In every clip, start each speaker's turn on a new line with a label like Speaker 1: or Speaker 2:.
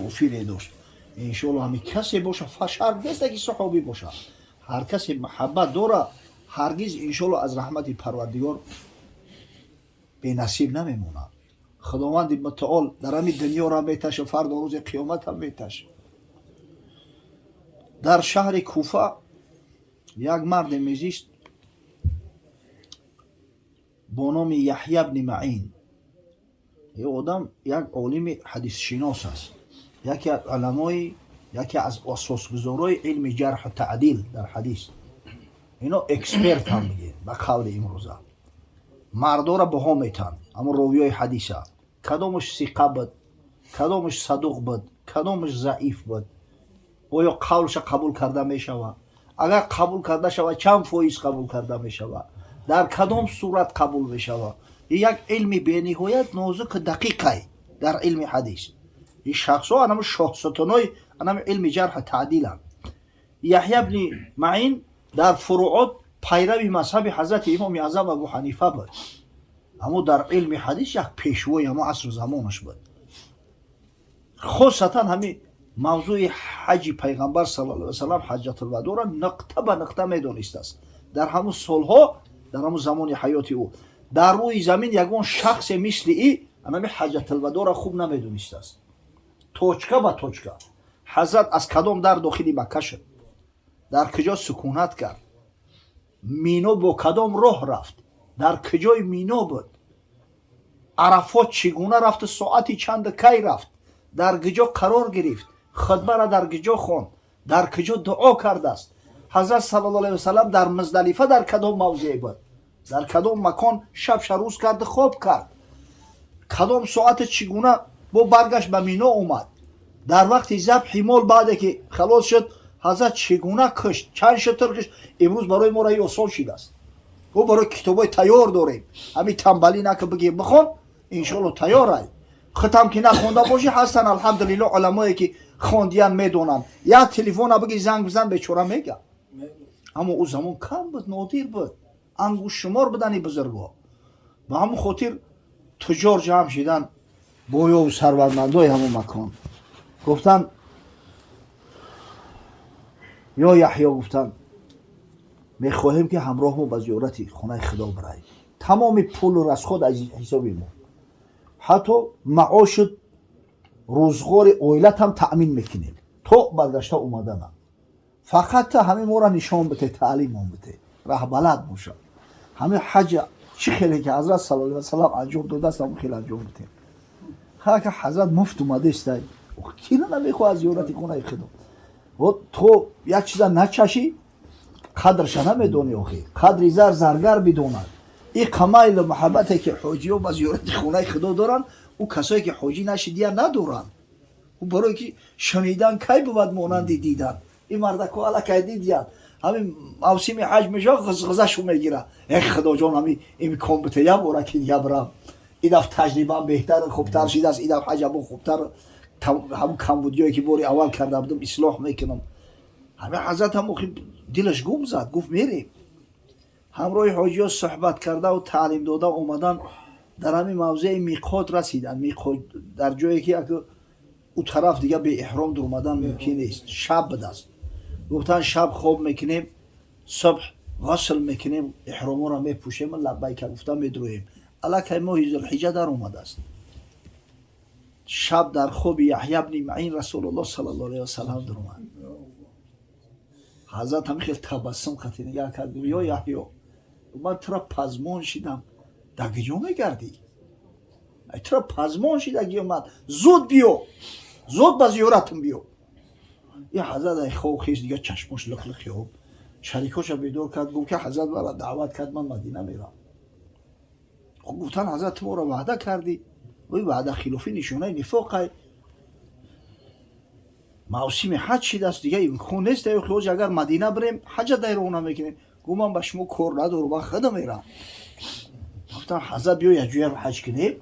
Speaker 1: вофире дошт. Иншоалло, ҳами касе боша, шарт неста, ки саҳобӣ боша, ҳар касе муҳаббат дора, ҳаргиз, иншоалло, аз раҳмати Парвардигор бенасиб намемонад. Худованди мутаол дар ҳами дунёро меташа, фардо, рӯзи қиёмат ҳам меташа. Дар шаҳри Куфа як марде мезист бо номи Яҳя бни Маин. Е одам як олими ҳадисшинос аст, яке аз уламои, яке аз асосгузорои илми ҷарҳу таъдил дар ҳадис. Ино эксперт ҳам бигем, ба қавли имрӯза мардора баҳо метанд, ҳамон ровиёи ҳадиса, кадомаш сиқа буд, кадомаш садуқ буд, кадомаш заиф буд, оё қавлша қабул карда мешавад, агар қабул карда шавад, чанд фоиз қабул карда мешавад, дар кадом сурат қабул мешавад. Як илми бениҳоят нозуку дақиқай дар илми ҳадис. Ин шахсҳо анами шоҳсутунои анами илми ҷарҳу таъдиланд. Яҳя бни Маин дар фуруот пайрави мазҳаби ҳазрати имоми аъзам Абу Ҳанифа буд, аммо дар илми ҳадис як пешвои ҳамо асру замонаш буд. Хосатан ҳами мавзӯи ҳаҷи Пайғамбар саллаллоҳу алайҳи васаллам, ҳаҷҷатулвадоро нуқта ба нуқта медонистааст. Дар ҳамун солҳо, дар ҳамун замони ҳаёти ӯ, дар рӯи замин ягон шахсе мисли и анами ҳаҷҷатулвадоро хуб намедонистааст, точка ба точка. Ҳазрат аз кадом дар дохили Макка шуд, дар куҷо сукунат кард, Мино бо кадом роҳ рафт, дар куҷои Мино буд, Арафот чӣ гуна рафту соати чанду кай рафт, дар куҷо қарор гирифт, хутбара дар куҷо хонд, дар куҷо дуо кардааст, ҳазрат саллаллоҳу алайҳи васаллам дар Муздалифа дар кадом мавзеъ буд, дар кадом макон шаб шарӯз карду хоб кард, кадом соати чӣ гуна бо баргашт ба Мино омад, дар вақти забҳи мол, баъде ки халос шуд, ҳазрат чӣ гуна кушт, чанд шутур кушт. Имрӯз барои мо раи осон шидааст, мо барои китобҳои тайёр дорем. Ҳами тамбалӣ нака, бигир, бихон, иншоалло, тайёрай. Хитам ки нахонда бошӣ, ҳастан, алҳамдулилло, уламое ки хондиян, медонанд. Як телефона бигир, занг бизан, бечора мега. Аммо ӯ замон кам буд, нодир буд, ангуштшумор будани бузургҳо. Ба ҳамон хотир туҷор ҷамъ шидан, боёву сарватмандои ҳамон макон. Гуфтанд: «Ё Яҳё», гуфтанд, «мехоҳем, ки ҳамроҳ мо ба зиёрати хонаи Худо бираем. Тамоми пулу расход аз ҳисоби мо, ҳатто маошу рӯзғори оилатам таъмин мекунем то баргашта омаданам. Фақат та ҳамин моро нишон бите, таълимон бите, раҳбалад бошад. Ҳамин ҳаҷа чӣ хеле ки ҳазрат саллаллоҳу алайҳи васаллам анҷом додааст, ҳамон хеле анҷом битем». Хака ҳазрат муфт омадестай, кина намехоҳад зиёрати хонаи Худо? То як чиза начашӣ, қадрша намедонӣ. Охи, қадри зар заргар бидонад. И қамайлу муҳаббате ки ҳоҷиҳо ба зиёрати хонаи Худо доранд, ӯ касое ки ҳоҷӣ нашидия надоранд. Ӯ барое ки шунидан кай бувад монанди дидан? Ин мардако аллакай дидиянд. Ҳамин мавсими ҳаҷ мешавад, ғизғизашу мегира: «Э, Худоҷон, ҳами имкон бите, як бора ки дига бирам. И даф таҷрибаам беҳтар, хубтар шидааст, и даф ҳаҷабо хубтар, ҳамун камбудиое ки бори аввал карда будам, ислоҳ мекунам». Ҳамин ҳазрат ҳам охи дилаш гум зад, гуфт: «Мерем». Ҳамроҳи ҳоҷиҳо суҳбат кардаву таълим дода омадан, дар ҳамин мавзеи миқот расиданд. Миқот дар ҷое ки ӯ тараф дига беэҳром дуромадан мумкин нест. Шаб будааст. Гуфтанд: «Шаб хоб мекунем, субҳ ғусл мекунем, эҳроморо мепӯшем, лаббайка гуфта медроем». Аллакай моҳи Зулҳиҷа дар омадааст. Шаб дар хоби Яҳя бни Маин Расулуллоҳ саллаллоҳу алайҳи васаллам дуромад. Ҳазрат ҳамин хел табассум қати нигаҳ кард, гуфт: «Ё Яҳё, ман тура пазмон шидам, дар куҷо мегардӣ? Тура пазмон шидаги омад, зуд биё, зуд ба зиёратам биё». И ҳазрат ай хоб хез, дига чашмош лиқлиқ ёб. Шарикоша бедор кард, гуфт ки ҳазрат мара даъват кард, ман Мадина мерам. Гуфтан: «Ҳазрат, ту моро ваъда кардӣ, ой, ваъда хилофӣ нишонаи нифоқай. Мавсими ҳаҷ шидааст, дига имкон нест. Ҳоҷ, агар Мадина бирем, ҳаҷа дайрона намекунем». Гуфт: «Ман ба шумо кор надорам, ман худам мерам». Гуфтам: «Ҳазрат, биё, якҷоя ҳаҷ кунем,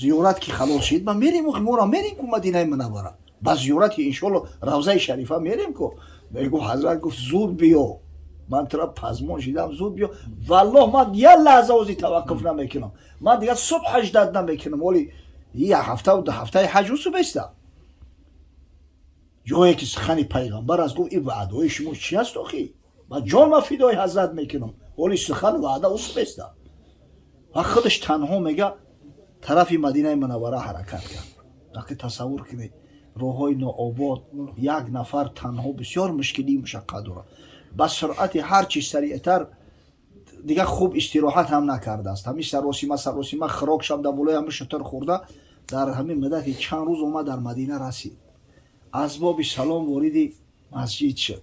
Speaker 1: зиёрат ки халос шид, ма мерем, мора мерем ку Мадинаи Мунаввара ба зиёрати, иншоалло, равзаи шарифа мерем ку». Мегу ҳазрат гуфт: «Зуд биё, ман тура пазмон шидам, зуд биё. Валлоҳ, ман як лаҳза ози таваққуф намекунам, ман дигар субҳ ҳаҷдат намекунам». Оли як ҳафтаву 2 ҳафтаи ҳаҷ усубеста. Ҷое ки сухани пайғамбар аст, гуфт: ин ваъдаҳои шумо чи аст охи? Ба ҷон ма фидои ҳазрат мекунам, ҳоли сухан ваъда успеста. Ва худаш танҳо, мега, тарафи Мадинаи Мунаввара ҳаракат кард. Вақте тасаввур кунед, роҳҳои нообод, як нафар танҳо бисёр мушкилии мушаққат дорад. Ба суръати ҳар чи сариътар, дигар хуб истироҳат ҳам накардааст, ҳамин саросима саросима хӯрокшам дар болои ҳамин шутур хӯрда, дар ҳамин муддати чанд рӯз омад, дар Мадина расид. Аз боби салом вориди масҷид шуд,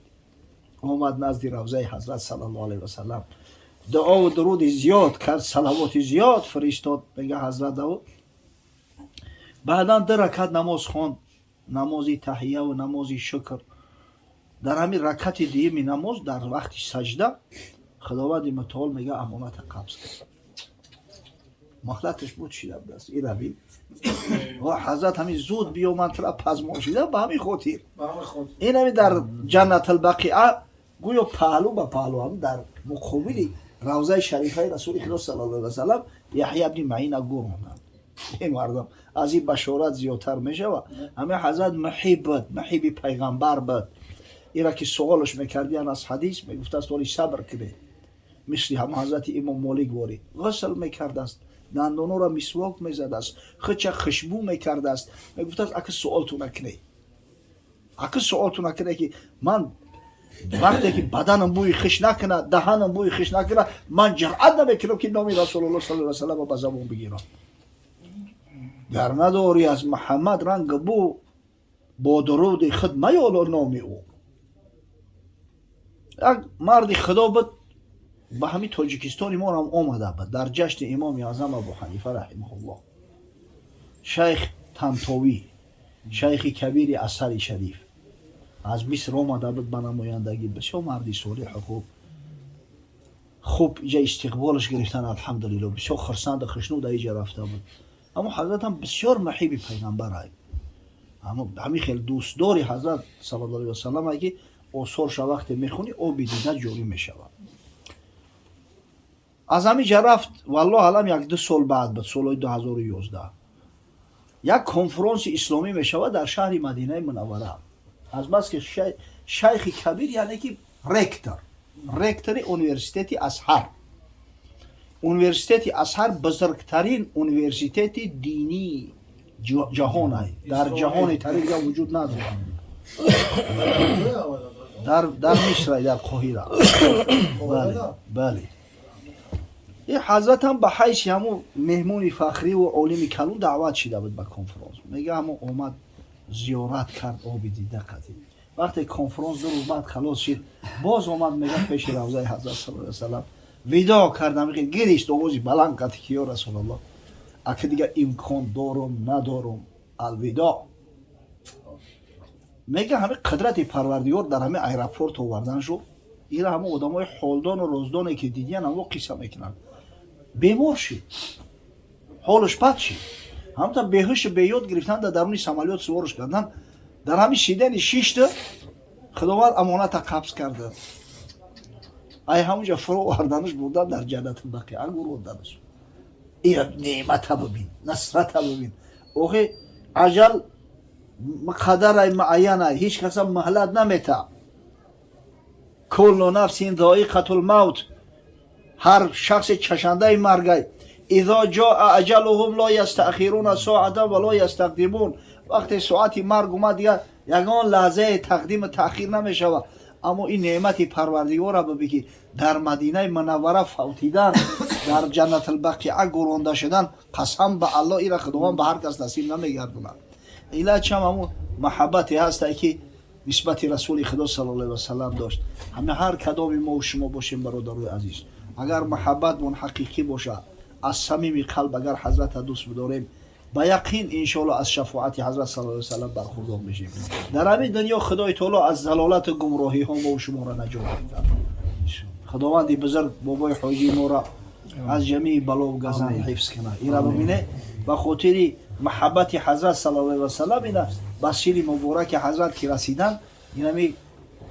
Speaker 1: омад назди равзаи ҳазрат саллаллоҳу алайҳи васаллам, дуову дуруди зиёд кард, салавоти зиёд фиристод, мега, ҳазрат давуд. Баъдан ду ракат намоз хонд, намози таҳияву намози шукр. Дар ҳамин ракати дуюми намоз, дар вақти саҷда, Худованди мутаол, мега, амоната қабз кард. Муҳлаташ буд, шида будааст. Ира бин, ҳазрат ҳамин зуд биё, ман тура пазмон шида. Ба ҳамин хотир ин ҳами дар Ҷаннатулбақиа, гӯё паҳлӯ ба паҳлӯ ҳам дар муқобили равзаи шарифаи Расули Худо саллаллоҳу алайҳи васаллам Яҳя ибни Маина гӯр монданд. Ин мардум аз ин башорат зиёдтар мешавад? Ҳамин ҳазрат муҳиб буд, муҳиби пайғамбар буд. Ира ки суолаш мекардиян аз ҳадис, мегуфтааст: ҳоли сабр кунед. Мисли ҳама ҳазрати имом Молик ворӣ ғусл мекардааст, дандонора мисвок мезадааст, худча хушбӯ мекардааст. Мегуфтааст: ака, суолту накунед, ака, суолту накунед, ки ман вақте ки баданам бӯи хиш накунад, даҳанам бӯи хиш накунад, ман ҷуръат намекунам, ки номи Расулулло саллаллоҳу алайҳи васаллам ба забон бигирам. Гар надорӣ аз Муҳаммад ранг бӯ, бо дуруди худ маёло номи ӯ. Як марди Худо буд, ба ҳамин Тоҷикистони моам омада буд дар ҷашни Имоми Аъзам Абу Ҳанифа раҳимаҳуллоҳ, шайх Тантовӣ, шайхи кабири Азҳари Шариф, аз Миср омада буд ба намояндагӣ. Бисёр марди солиҳу хуб. Хуб иҷа истиқболаш гирифтан, алҳамдулилло, бисёр хурсанду хушнуд иҷа рафта буд. Аммо ҳазратам бисёр муҳиби пайғамбар ай, ҳамин хел дӯстдори ҳазрат саллаллоҳу алайҳи васаллам ай, ки осорша вақте мехонӣ, оби дида ҷорӣ мешавад. Аз ҳамин ҷа рафт, валлоҳ алам, як ду сол баъд буд, солҳои 2011, як конфронси исломӣ мешавад дар шаҳри Мадинаи Мунаввара. Азбаски шайхи кабир, яъне ки ректори университети Азҳар. Университети Азҳар бузургтарин университети динии ҷаҳон ай, дар ҷаҳони тариқа вуҷуд надорад. Дар Миср, дар Қоҳира. Бале, ин ҳазратам ба ҳайси ҳамун меҳмони фахриву олими калон даъват шида буд ба конфронс. Мега, ҳамон омад, зиёрат кард, оби дида қатид. Вақте конфронс 2 рӯз баъд халос шид, боз омад, мега, пеши равзаи ҳазрат саллаллоҳу алайҳи васаллам видоъ кардам, гирист овози баланд қати, ки ё Расулаллоҳ, ака, дигар имкон дорум надорум, алвидоъ. Мега, ҳамин қудрати Парвардигор дар ҳамин аэропорт овардан шуд. Ира ҳамон одамои ҳолдону роздоне ки дидиян, ҳамо қисса мекунанд. Бемор шид, ҳолаш бад шид, ҳамта беҳушу беёд гирифтан, дар даруни самолёт суворш кардан. Дар ҳамин шидани шишта Худованд амоната қабз карда, ай ҳамунҷа фуро оварданаш, бурдан, дар Ҷаннати Бақиа гуронданаш. Ира неъмата бибин, насрата бибин. Охи, аҷал қадарай муайянай, ҳеҷ каса муҳлат намета. Куллу нафсин зоиқатул мавт, ҳар шахсе чашандаи маргай. Изо ҷоа аҷалуҳум ло ястаъхируна соатан ва ло ястақдимун. Вақте соати марг омад, дигар ягон лаҳзае тақдиму таъхир намешавад. Аммо ин неъмати Парвардигора биби, ки дар Мадинаи Мунаввара фавтидан, дар Ҷаннатулбақиа гуронда шудан, қасам ба Аллоҳ, ира Худованд ба ҳар кас насиб намегардонад. Илачам ҳамун маҳаббате ҳастай, ки нисбати Расули Худо саллаллоҳу алайҳи васаллам дошт. Ҳама ҳар кадоми мо шумо бошем, бародарои азиз, агар маҳаббатмон ҳақиқӣ бошад, аз самими қалб агар ҳазрата дӯст бидорем, ба яқин, иншоалло, аз шафоати ҳазрат саллаллоҳу алайҳи васаллам бархурдор мешем. Дар ҳамин дунё Худои таоло аз залолату гумроҳиҳо мо шуморо наҷот медиҳад. Худованди бузург бобои ҳоҷии моро аз ҷамии балову газанд ҳифз кунад. Ира бибине, ба хотири маҳаббати ҳазрат саллаллоҳу алайҳи васаллам ина ба сири мубораки ҳазрат ки расидан, инами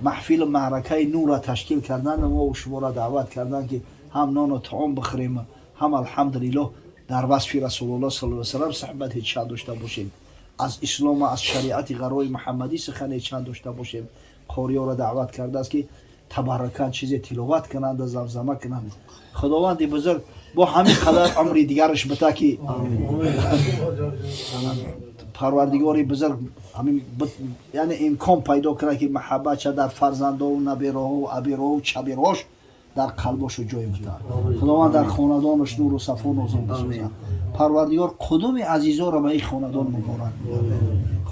Speaker 1: маҳфилу маъракаи нурра ташкил кардан, мо шуморо даъват кардан, ки ҳам нону таом бихӯрем, ҳам, алҳамдулиллоҳ, дар васфи Расулуллоҳ саллаллоҳу алайҳи васаллам суҳбати чанд дошта бошем. Аз ислом, аз шариати ғаррои муҳаммадӣ сухане чанд дошта бошем. Қориёро даъват кардааст, ки табаррукан чизе тиловат кунанд, замзама кунанд. Худованди бузург бо ҳамин қадар умри дигараш бита, ки Парвардигори бузург ҳамин, яъне имкон пайдо кунад, ки маҳаббатша дар фарзандову набераҳову абераҳову чабераҳош дар қалбошу ҷой бита. Худованд дар хонадонаш нуру сафо нозил бисозад. Парвардигор қудуми азизоро ба ин хонадон муборак.